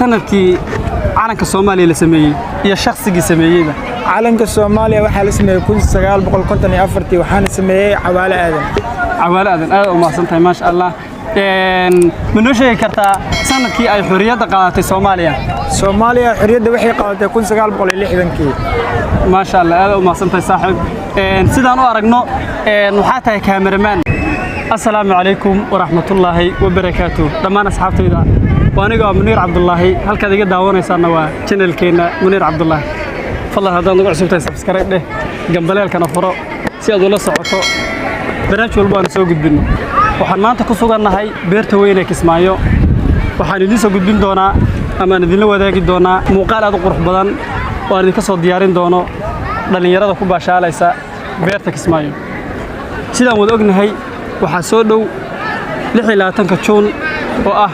Sanadkii calanka Soomaaliya la sameeyey iyo shakhsigii sameeyeyba? Calanka Soomaaliya waxaa la sameeyey 1954-tii, waxaana sameeyey Cawaale Aadan. Cawaale Aadan, aad u mahadsan tahay, maasha Allah. Ma noo sheegi kartaa sanadkii ay xorriyadda qaadatay Soomaaliya? Soomaaliya xorriyadda waxay qaadatay 1960-kii. Maasha Allah, aad u mahadsan tahay, saaxiib. Sidaan u aragno, waxaa tahay cameraman. Assalaamu calaykum waraxmatullaahi wabarakaatu dhammaan asxaabtayda. Waa aniga waa Muniir Cabdulaahi, halkaad iga daawanaysaanna waa channelkeenna Muniir Cabdulaahi. Fadlan, haddaad nagu cusub tahay, subscribe dheh, gambaleelkana furo si aad ula socoto barnaamij walba aan soo gudbinno. Waxaan maanta ku sugannahay beerta weyn ee Kismaayo. Waxaan idiin soo gudbin doonaa ama aan idinla wadaagi doonaa muuqaal aad u qurux badan oo aan idinka soo diyaarin doono dhallinyarada ku baashaalaysa beerta Kismaayo. Sidaan wada ognahay, waxaa soo dhow 26-ka Juun oo ah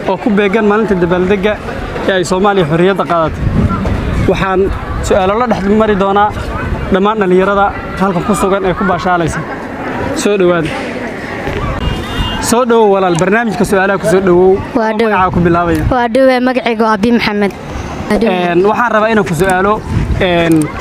oo ku beegan maalinta dabaaldegga ee ay Soomaaliya xorriyadda qaadatay. Waxaan su'aalo la dhex mari doonaa dhammaan dhallinyarada halkan ku sugan ee ku baashaalaysa. Soo dhowaada. Soo dhowow walaal, barnaamijka su'aalaha ku soo dhowow. Waa dhow. Magacaa ku bilaabaya? Waa dhowaa, magacayga waa Abi Maxamed. Waxaan rabaa inaan ku su'aalo,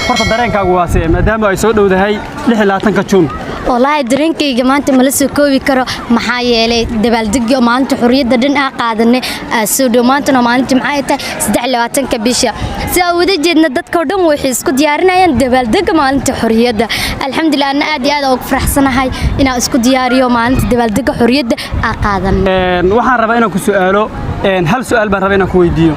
horta dareenkaagu waa see maadaama ay soo dhowdahay 26-ka Juun? Wallaahi dareenkayga maanta mala soo koobi karo, maxaa yeelay dabaaldegii oo maalinta xorriyadda dhan aa qaadanay aa soo dhow. Maantana maalinta maxay tahay? 23-ka bisha. Si aan wada jeedna, dadka oo dhan waxay isku diyaarinayaan dabaaldegga maalinta xorriyadda. Alxamdulilah, anna aad iyo aad ugu faraxsanahay inaan isku diyaariyo maalinta dabaaldegga xorriyadda aa qaadanay. Waxaan rabaa inaan ku su'aalo, hal su'aal baan rabaa inaan ku weydiiyo.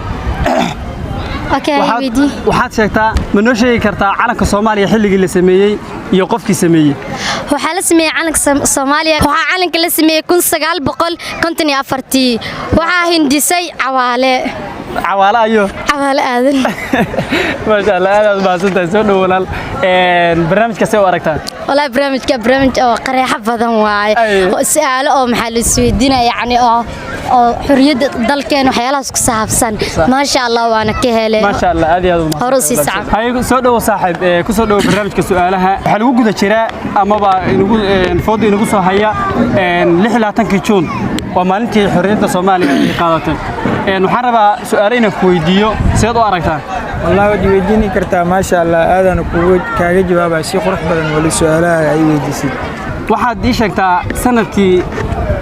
Okay, weydii. Waxaad sheegtaa, ma noo sheegi kartaa calanka Soomaaliya xilligii la sameeyey iyo qofkii sameeyey? Waxaa la sameeyey calanka Soomaaliya, waxaa calanka la sameeyey 1954-tii. Waxaa hindisay Cawaale. Cawaale ayo? Cawaale Aadan. Maasha Allah, aad aad mahadsantahay. Soo dhow walaal. Barnaamijka see u aragtaa? Wallaahi barnaamijka barnaamij oo qareexo badan waaye. Oo su'aalo oo maxaa la isweydiinaya, yacni oo xorriyadda dalkeena waxyaalahaas ku saabsan. Maasha Allah, waana ka helay. Maasha Allah, aad iyo aad u mahadsantahay. Hore u sii socon. Haye, soo dhowo saaxiib, ku soo dhowo barnaamijka su'aalaha. Waxaa lagu guda jiraa amaba inagu fooda inagu soo haya 26-kii Juun, waa maalintii xorriyadda Soomaaliya ay qaadatay. Waxaan rabaa su'aalo inaan ku weydiiyo, seed u aragtaa? Wallahi waad weydiini kartaa, maasha Allah, aadaan kugu kaaga jawaabaa si qurux badan wali su'aalaha ay weydiisid. Waxaad ii sheegtaa sanadkii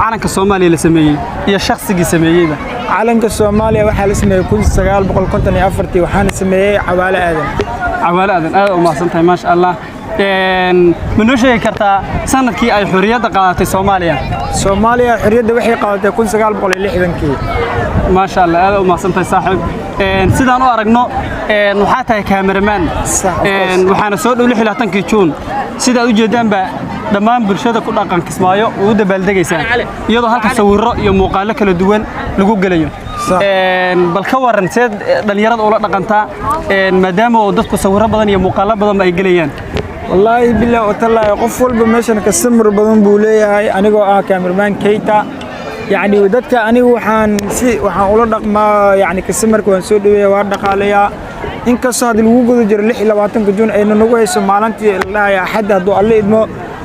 calanka Soomaaliya la sameeyey iyo shakhsigii sameeyeyba? Calanka Soomaaliya waxaa la sameeyey 1954-tii, waxaana sameeyey Cawaale Aadan. Cawaale Aadan, aad u mahadsantahay, maasha Allah. Ma noo sheegi kartaa sanadkii ay xorriyadda qaadatay Soomaaliya? Soomaaliya xorriyadda waxay qaadatay 1960-kii. Maasha Allah, aad u mahadsantahay, saaxiib. Sidaan u aragno, waxaa tahay cameraman. Sax, of course. Waxaana soo dhow 26-kii Juun. Sidaad u jeedaanba, dhammaan bulshada ku dhaqan Kismaayo u dabaaldegaysaa, iyadoo halka sawirro iyo muuqaallo kala duwan lagu gelayo. Bal ka waran, seed dhalinyarada ula dhaqantaa, maadaama oo dadku sawirro badan iyo muuqaallo badan ay gelayaan? Wallaahi bilaa watallaahi, qof walba meeshan customer badan buu leeyahay. Anigoo ah cameraman Keita, yacni dadka anigu waxaan si waxaan ula dhaqmaa, yacni customerka waan soo dhaweeya, waan dhaqaalayaa, inkastoo haddii lagu guda jiro 26-ka Juun ayna nagu hayso maalintii la dhahaya Axadda hadduu Alle idmo.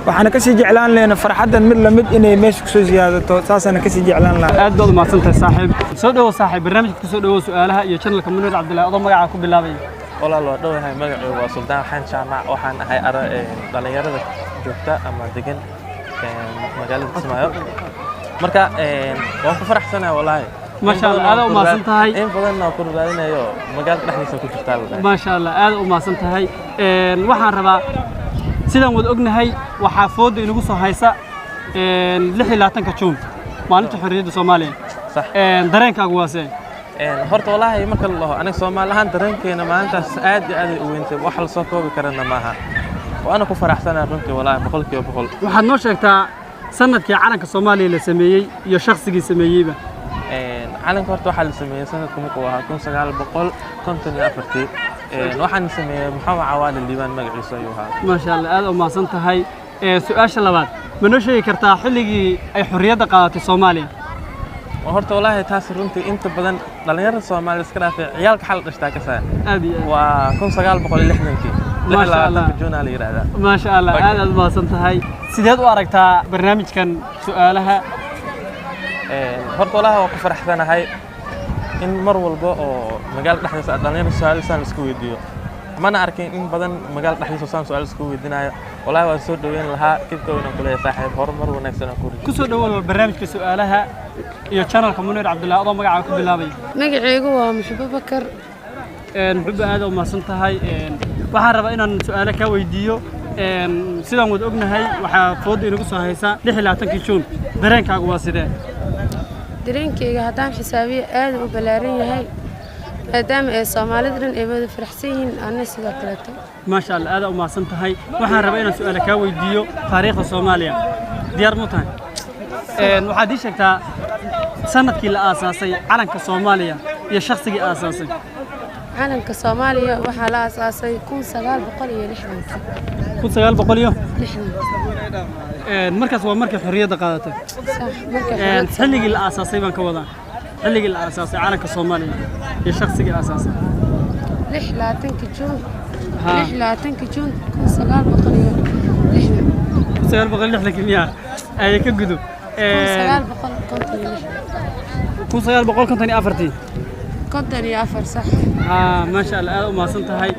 Waxaana kasii jeclaan lehna farxaddan mid lamid inay meesha kusoo siyaadato, saasana kasii jeclaan lahaa. Aad baad u mahadsantahay, saaxiib. Soo dhowow saaxiib, barnaamijka ku soo dhowow su'aalaha iyo channelka Muniir Cabdilaahi, adoo magacaa ku bilaabaya. Walaal, waa dhowahay. Magacaygu waa Suldaan Xaan Jaamac. Waxaan ahay ara dhalinyarada joogta ama degan magaalada Kismaayo. Marka waan ku faraxsanahay wallaahi. Maasha Allah, aad u mahadsan tahay. In badanna waan ku raadinayo, magaalada dhexdiisa ku jirtaa la dhahay. Maasha Allah, aad u mahadsan tahay. Waxaan rabaa, sidaan wada ognahay, waxaa fooda inagu soo haysa 26-ka Juun, maalinta xorriyadda Soomaaliya. Sax. Dareenkaagu waa see? Horta wallaahi marka la dhaho aniga Soomaali ahaan, dareenkeena maalintaas aad iyo aad ay u weyntay, wax la soo koobi karana maaha. Waana ku faraxsanahay runtii wallaahi 100%. Waxaad noo sheegtaa sanadkii calanka Soomaaliya la sameeyey iyo shakhsigii sameeyeyba. Calanka horta waxaa la sameeyey sanadku markuu ahaa 1954-tii. Waxaana sameeyey Maxamed Cawaale Liibaan, magaciisa ayuu ahaa. Maasha Allah, aad u mahadsan tahay. Su-aasha labaad, ma noo sheegi kartaa xilligii ay xorriyadda qaadatay Soomaaliya? Horta wallaahi taas runtii inta badan dhalinyarada Soomaaliya iska dhaafay, ciyaalka xal dhashtaa ka saa. Aad iyo aad. Waa 1960-kii. Maasha Allah. 26-ka Juuna la yidhaahdaa. Maasha Allah, aad aad u mahadsan tahay. Sideed u aragtaa barnaamijkan su'aalaha? Horta wallaahi waan ku faraxsanahay. In mar walba oo magaalada dhexdiisa dhalinyaro su'aal saan isku weydiiyo, mana arkin in badan magaalada dhexdiisa saan su'aal isku weydiinayo. Wallaahi waan soo dhaweyn lahaa. Kibka inaan kuleeyahay saaxiib, horumar wanaagsan aan ku Ku soo dhawow barnaamijka su'aalaha iyo channelka Muniir Cabdullaahi, adoo magacaaga ku bilaabay. Magacaygu waa Muxubo Bakar. Muxubo, aad u mahadsan tahay. Waxaan rabaa inaan su'aalo kaa weydiiyo. Sidaan wada ognahay, waxaa fooda inagu soo haysa 26-kii Juun. Dareenkaagu waa sidee? Dareenkayga haddaan xisaabiyo, aad u ballaaran yahay, maadaama ay Soomaalida dhan ay wada faraxsan yihiin, anna sidoo kaleeto. Maasha Allah, aad u mahadsan tahay. Waxaan rabaa inaan su'aalo kaa weydiiyo taariikhda Soomaaliya. Diyaar mu tahay? Waxaad ii sheegtaa sanadkii la aasaasay calanka Soomaaliya iyo shakhsigii aasaasay. Calanka Soomaaliya waxaa la aasaasay 1960-kii. Kun sagaal boqol iyo 60. Markaas waa markii xorriyadda qaadatay. Sax, marka Xilligii la aasaasay baan ka wadaa, xilligii la aasaasay calanka Soomaaliya iyo shakhsigii aasaasay. 26-ka Juun. Ha. 26-ka Juun 1960. 1960-kii miyaa? Ay ka gudub. 1956. 1954-tii. 54, sax. Haa, maasha Allah, aad u mahadsan tahay.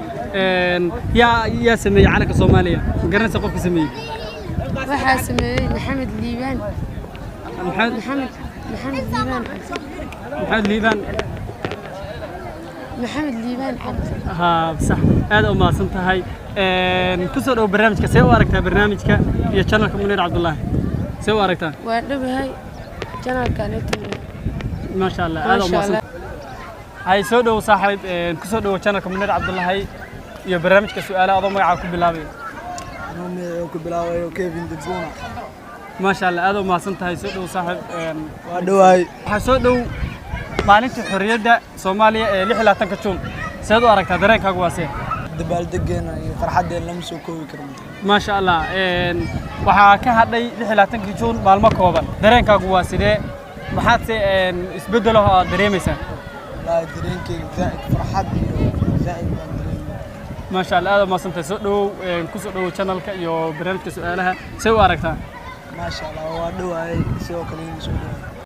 Yaa sameeyey calanka Soomaaliya? Ma garanaysa qofka sameeyey? Waxaa sameeyey Maxamed Liibaan. Maxamed? Maxamed Liibaan Cabdi. Maxamed Liibaan. Maxamed Liibaan Cabdi. Haa, sax, aad u mahadsan tahay. Ku soo dhow barnaamijka. See u aragtaa barnaamijka iyo channelka Muniir Cabdullaahi? See u aragtaa? Waa dhowahay channelkaneeto. Maasha Allah, aad u Maasha mahadsan Allah. Hay, soo dhow saaxiib. Ku soo dhow channelka Muniir Cabdullaahi iyo barnaamijka su'aalaha, adoo magacaaga ku bilaabay. Ku bilaabayo Kevin Dibuna. Maasha Allah, aad u mahadsan tahay. Soo dhow saaxiib. Waa dhowahay. Waxaa soo dhow maalintii xorriyadda Soomaaliya ee 26-ka Juun. Seed u aragtaa? Dareenkaagu waa see? Dabaaldegeena iyo farxaddeena lama soo koobi karno. Maasha Allah. Waxaa ka hadhay 26-kii Juun maalmo kooban. Dareenkaagu waa sidee? Maxaad se isbeddelaho aad dareemaysaa? Wallaahi dareenkeyga zaa'id farxad iyo zaa'id baan dareemay. Maasha Allah, aad u mahadsantahay. Soo dhowow, ku soo dhowow channelka iyo barnaamijka su'aalaha. See u aragtaa? Maasha Allah, waa dhowahay, sidoo kale idin soo dhowahay.